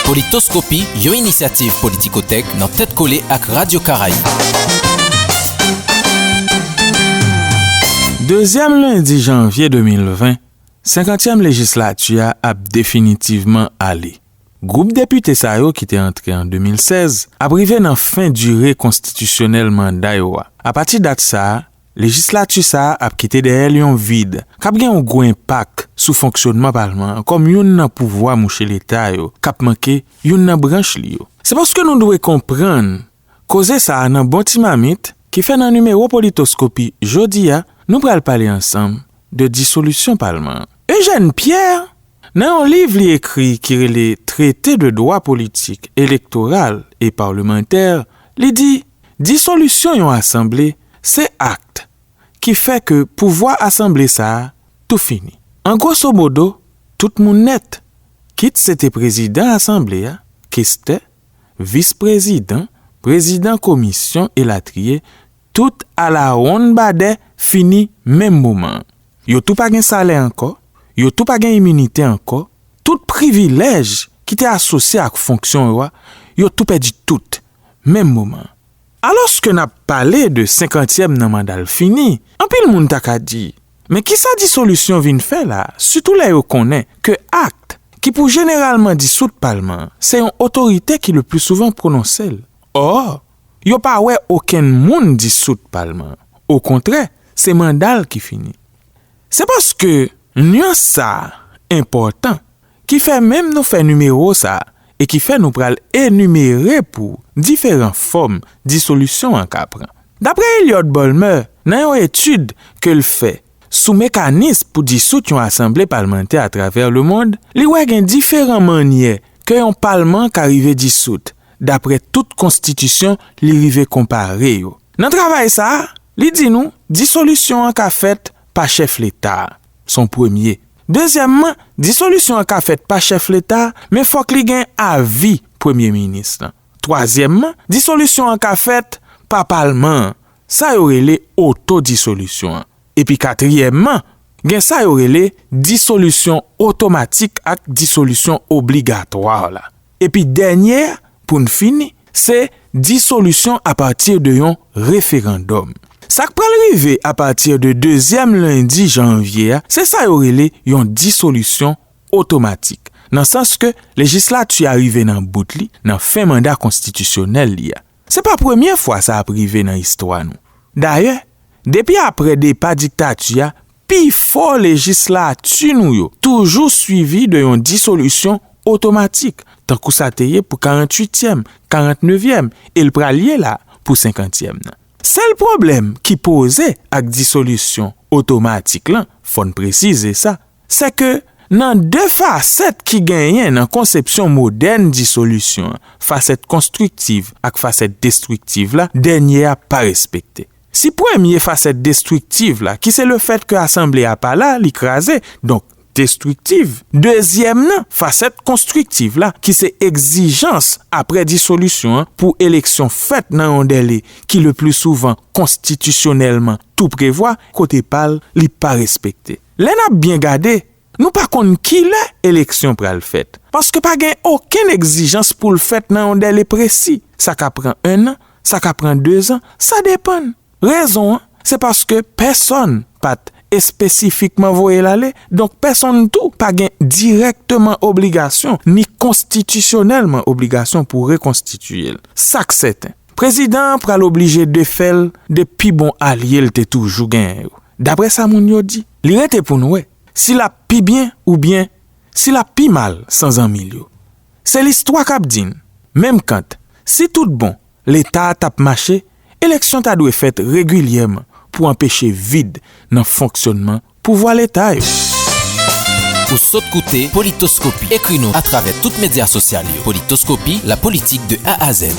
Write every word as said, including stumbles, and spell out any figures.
Politoskopi, yon inisyativ Politikotèk nan tèt kole ak Radyo Karayib. Dezyèm lendi janvye de mil ven, senkantyèm lejislati a ap definitivman ale. Gwoup depite sa yo ki te antre an de mil sèz ap rive nan fen dire konstitisyonèl manda yo a. Apati dat sa a, lejislati sa a ap kite dèyè l yon vid k ap gen yon gwo enpak sou fonksyonman palman an kòm youn nan pouvwa mouche Leta yo k ap manke youn nan branch li yo. Se paske nou dwe konprann koze sa a nan bon ti mamit ki fè nan nimewo Politoskopi jodi a, nou pral pale ansanm de disolisyon palman an. Eugène Pierre, nan yon liv li ekri ki rele Traité de droit politique, électoral et parlementaire, li di, disolisyon yon asanble se akt ki fè ke pouvwa asanble sa a tou fini. An gwosomodo, tout moun nèt, kit se te prezidan asanble a, kestè, vis prezidan, prezidan komisyon elatriye, tout alawonnbadè fini menm moman an. Yo tou pa gen salè ankò, yo tou pa gen iminite ankò, tout privilèj ki te asosye ak fonksyon yo a, yo tou pèdi tout menm moman an. Alòske n ap pale de senkantyèm nan manda l fini, anpil moun ta ka di, men kisa disolisyon vin fè la, sitou lè yo konnen ke akt ki pou jeneralman disoud palman an, se yon otorite ki le pli souvan pwononse l. Ò, yo pa wè okenn moun disoud palman an. Okontrè, se manda l ki fini. Se paske nyans sa a enpòtan ki fè menm nou fè nimewo sa a e ki fè nou pral enimere pou diferan fòm disolisyon an ka pran. Dapre Elliot Bulmer, nan yon etid ke l fè sou mekanis pou disout yon asanble palmantè atravè lemonn, li wè gen diferan mannyè ke yon palman ka rive disout, dapre tout konstitisyon li rive konpare yo. Nan travay sa a, li di nou disolisyon an ka fèt pa chèf Leta a. Se yon premye. Dezyèmman, disolisyon an ka fèt pa chèf Leta a, men fòk li gen avi premye minis lan. Twazyèmman, disolisyon an ka fèt pa palman an, sa yo rele otodisolisyon an. Epi katriyèmman, gen sa yo rele disolisyon otomatik ak disolisyon obligatwa la. Epi dènye a, pou n fini, se disolisyon apati de yon referandòm. Sa k pral rive apati de dezyèm lendi janvye a, se sa yo rele yon disolisyon otomatik, nan sans ke lejislati a rive nan bout li, nan fen manda konstitisyonèl li a. Se pa premye fwa sa ap rive nan istwa nou. Dayè, depi apre depa diktati a, pifò lejislati nou yo toujou swivi de yon disolisyon otomatik, tankou sa te ye pou karannwityèm, karannnevyèm, e l pral ye la pou senkantyèm nan. Sèl pwoblèm ki poze ak disolisyon otomatik lan, fò n presize sa, se ke nan de fasèt ki genyen nan konsepsyon modèn disolisyon an, fasèt konstriktiv ak fasèt destriktiv la, dènye a pa respekte. Si premye fasèt destriktiv la, ki se lefèt ke asanble a pa la, li kraze, donk destriktiv. Dezyèm nan, fasèt konstriktiv la, ki se egzijans apre disolisyon an pou eleksyon fèt nan yon dèle ki le pli souvan konstitisyonèlman tou prevwa, kote pa l, li pa respekte. Lè n ap byen gade, nou pa konn kilè eleksyon pral fèt, paske pa gen okenn egzijans pou l fèt nan yon dèle presi. Sa ka pran en an, sa ka pran de zan, sa depann. Rezon an, se paske pèsonn pa t espesifikman voye l ale, donk pèsonn tou pa gen dirèkteman obligasyon, ni konstitisyonèlman obligasyon pou rekonstitiye l. Sa k sèten, prezidan an pral oblije defè l de pi bon alye l te toujou genyen yo. Dapre sa moun yo di, li rete pou n wè si l ap pi byen oubyen si l ap pi mal san zanmi l yo. Se listwa k ap di n, menm kant, si tout bon, Leta a t ap mache, eleksyon ta dwe fèt regilyèman pou anpeche vid nan fonksyònman pouvwa Leta yo. Ou sot koute Politoskopi. Ekri nou atravè tout medya sosyal yo. Politoskopi, la politique de A à Z.